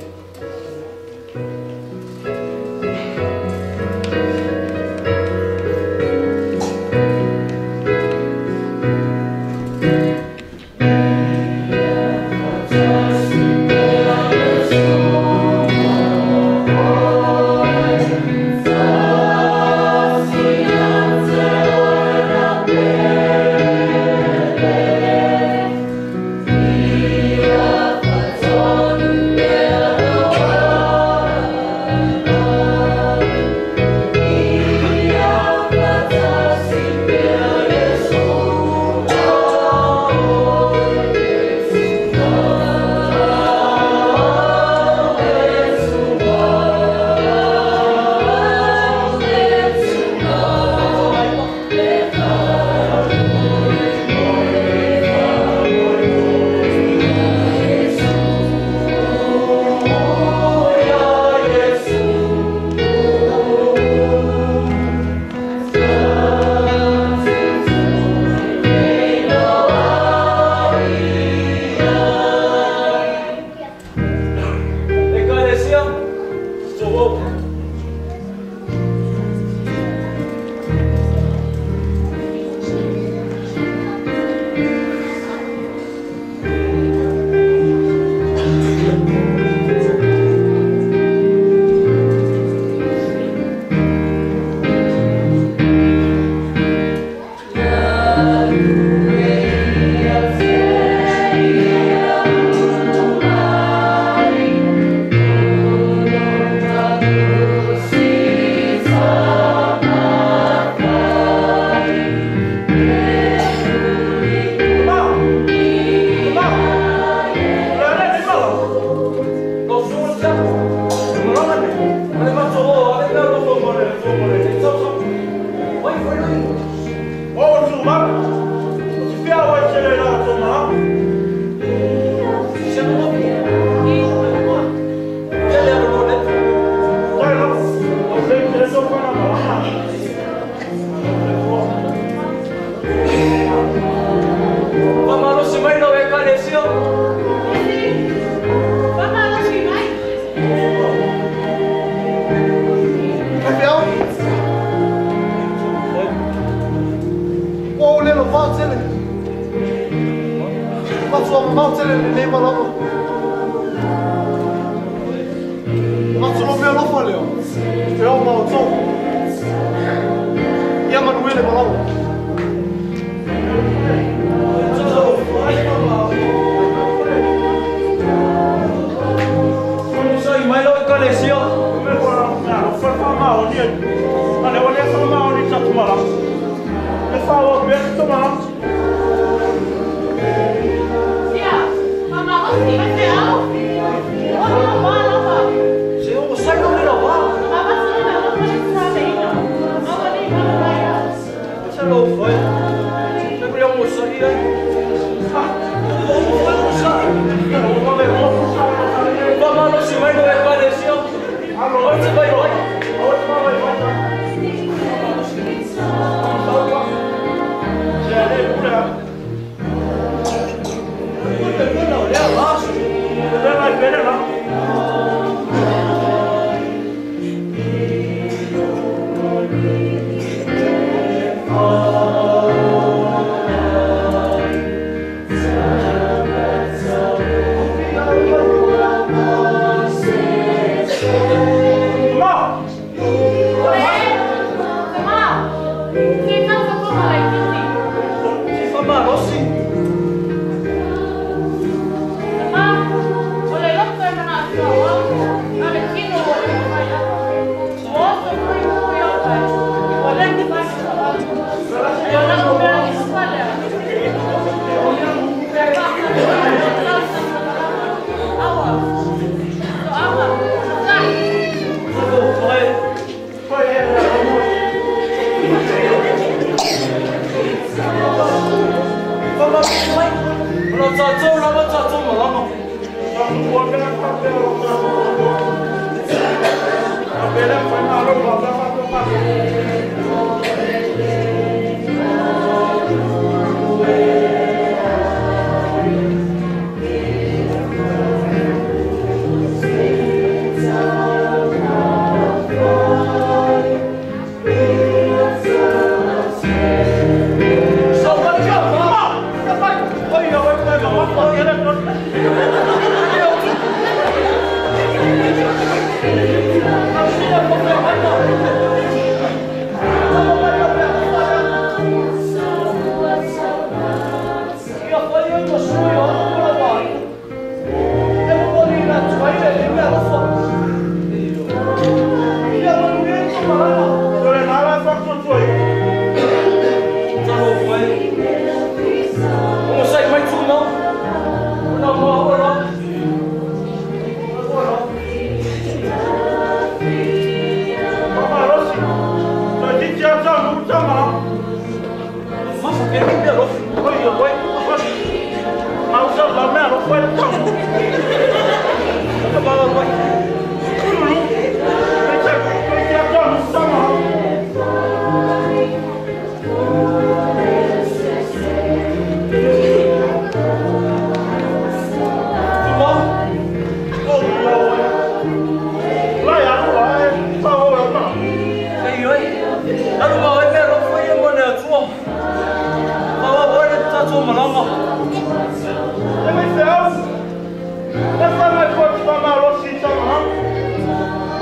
Le fai mai foi te whamalosi i tamahanga.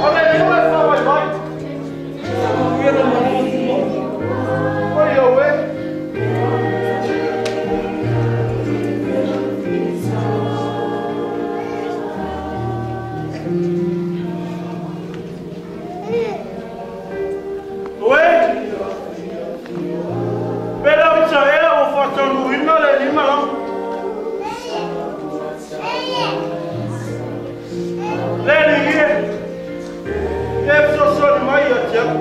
O le leo e whawai mai. Ia na manawa tumau. Oi au e. Oe! Pela o Israel o whatanuina le lima lau. Le li ie. E fesoasoani mai ia te au.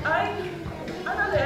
Ai, ana le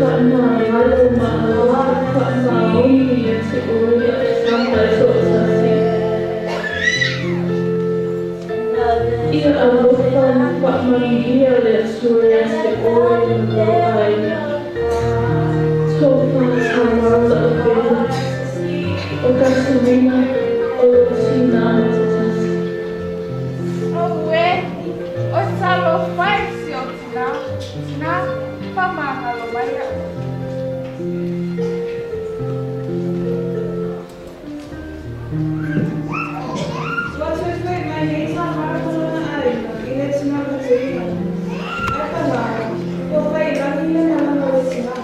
Faamagalo ma alofa faamaoni ia te oe ma i sootasi. Ia alofa ma faamanuia le Atua ia te oe ma lou aiga. Tofa Tamara Lauvena, o Katerina o lou tinā matatasi. Auē, o talofa e si o tinā, tinā, faamagalo mai a'u. Ua toe mai nei Tamara ma lona aiga i le tinā Katerina. Ae pagā, ua faiilagi le malaga o le tinā.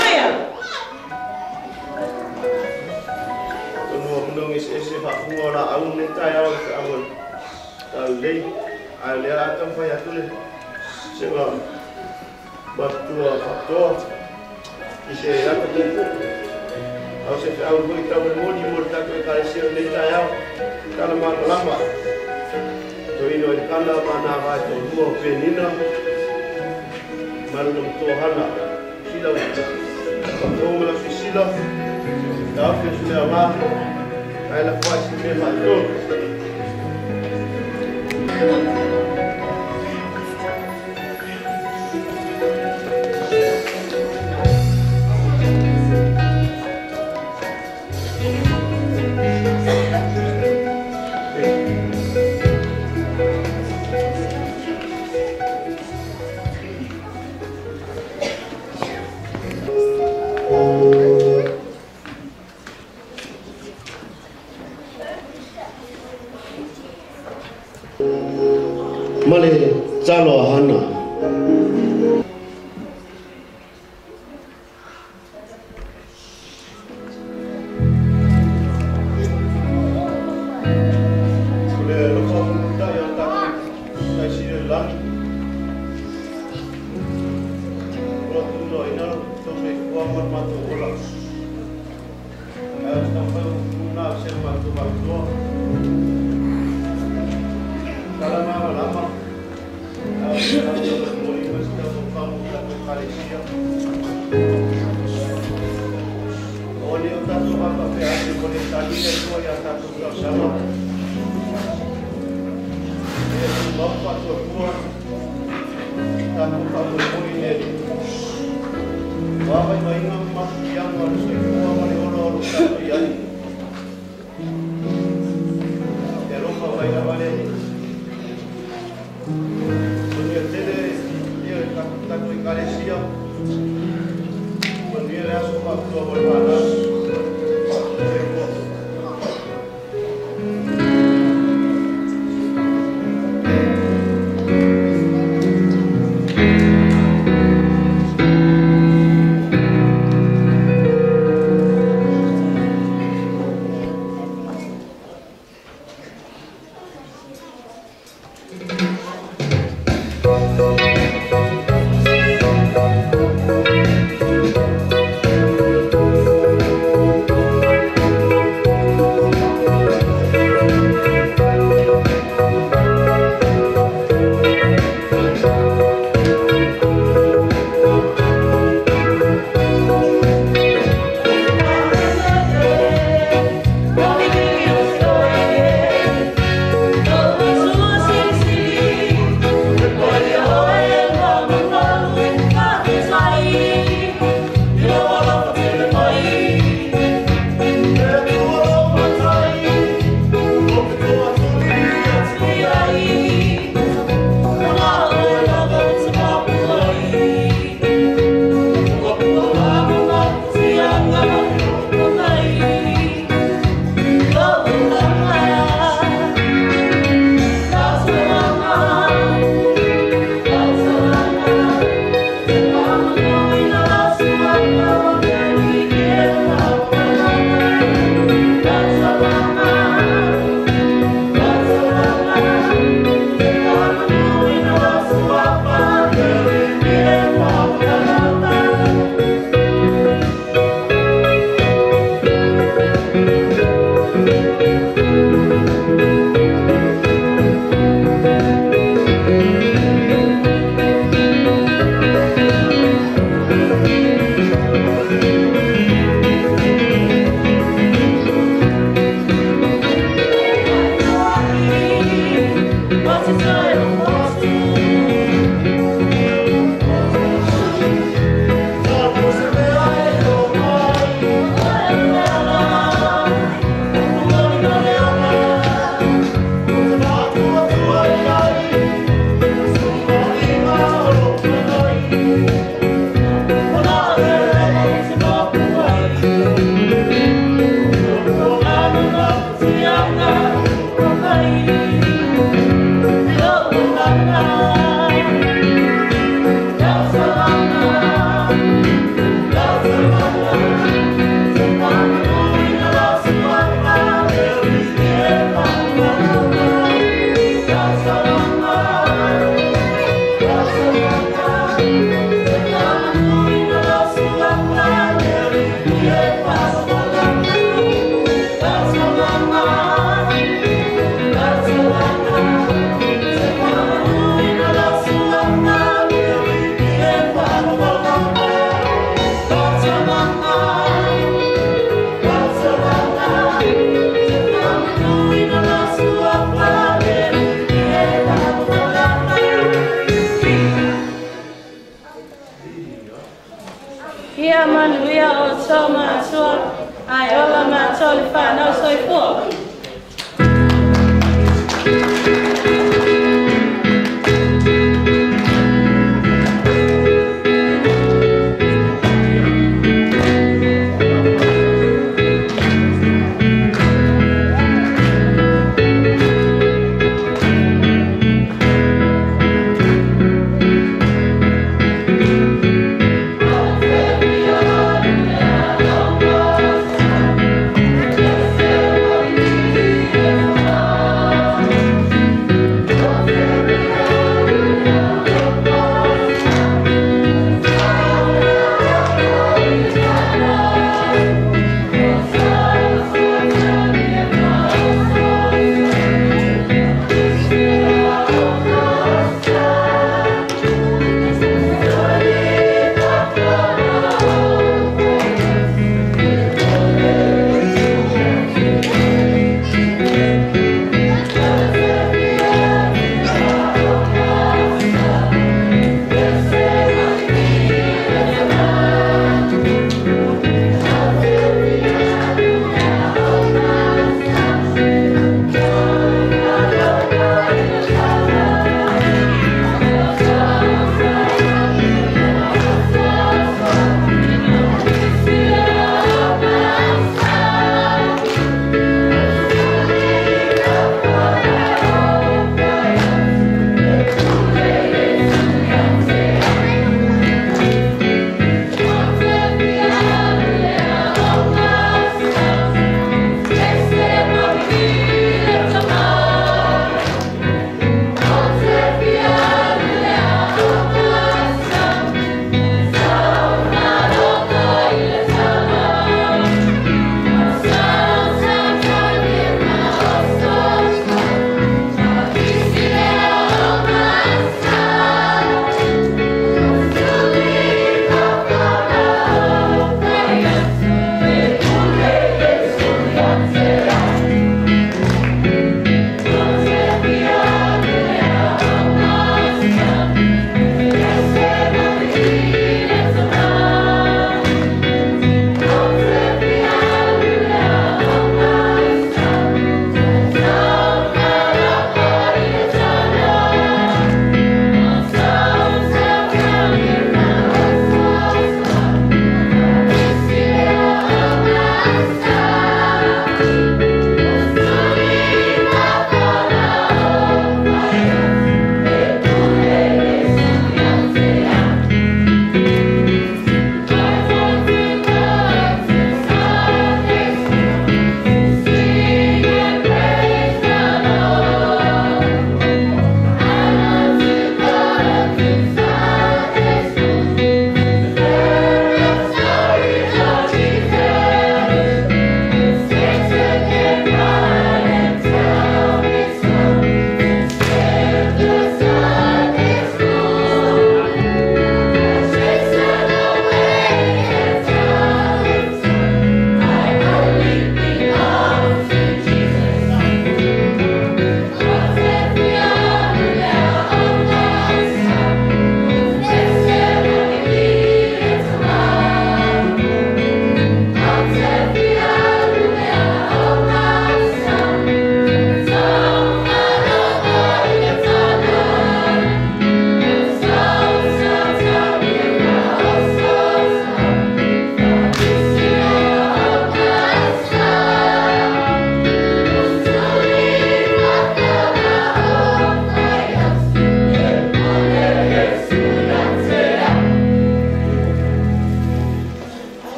Haleluia. Tonu o ese ese faafuga o laau lenei taeao i feau taulelei ae o lea la taumafai atu le sega matutua faapitoa i se ata taifo a o se feau foi tau le moni mo le tatou Ekalesia lenei taeao tala malamalama toino i le kana ma nā vae toalua o Penina ma lona matua Hana sila faatogo ma lau silasila taofi o se mea aoga ae lafo ai se mea faatolu. Ma le talo a Hana. O le alofa mulimulitai o le tatou Tai Sili o le Lagi. O lo tuuloaina lo tou soifua ma le matou ola. Ae o se taumafai o tuna o se matou faapitoa. Tala malamalama. Ae o se tatou momoli ma se tatou fagu i tatou Ekalesia. O le o tatou faapea atu mo le tali le Atua ia tatou talosaga. E tumau faatuatua tatou faamoemoe i le Alii. Ua vaivaiga ma mafutiaga o le soifua ma le ola o lo o tatou i ai. E alofa mai lava le Alii. Manuia tele ia le tatou Ekalesia. Manuia le aso faapitoa mo le fanau. Soifua. manuia outou ma Atua, ae ola matou le fanau soifua.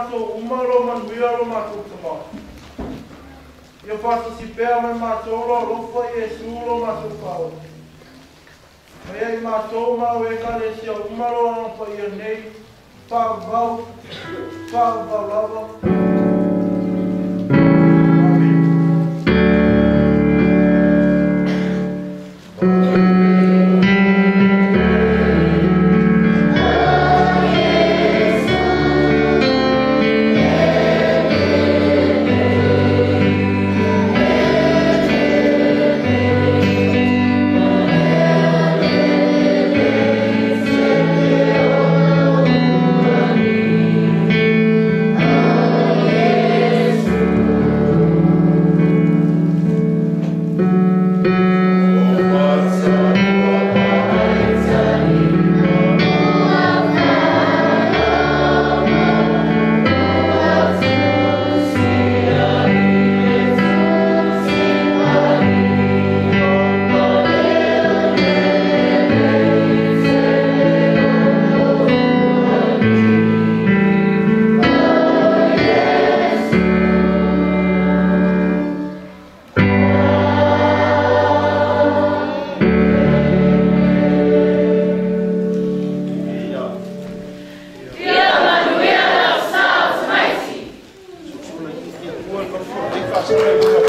mātou uma lo manuia lo mātou tamā. Ia whātasi pēa mai mātou lo alofa Iesu lo mātou pāo. Mai ai mātou mau e kalesia uma lo alofa ia nei, whaavau, whaavau lava. Thank you.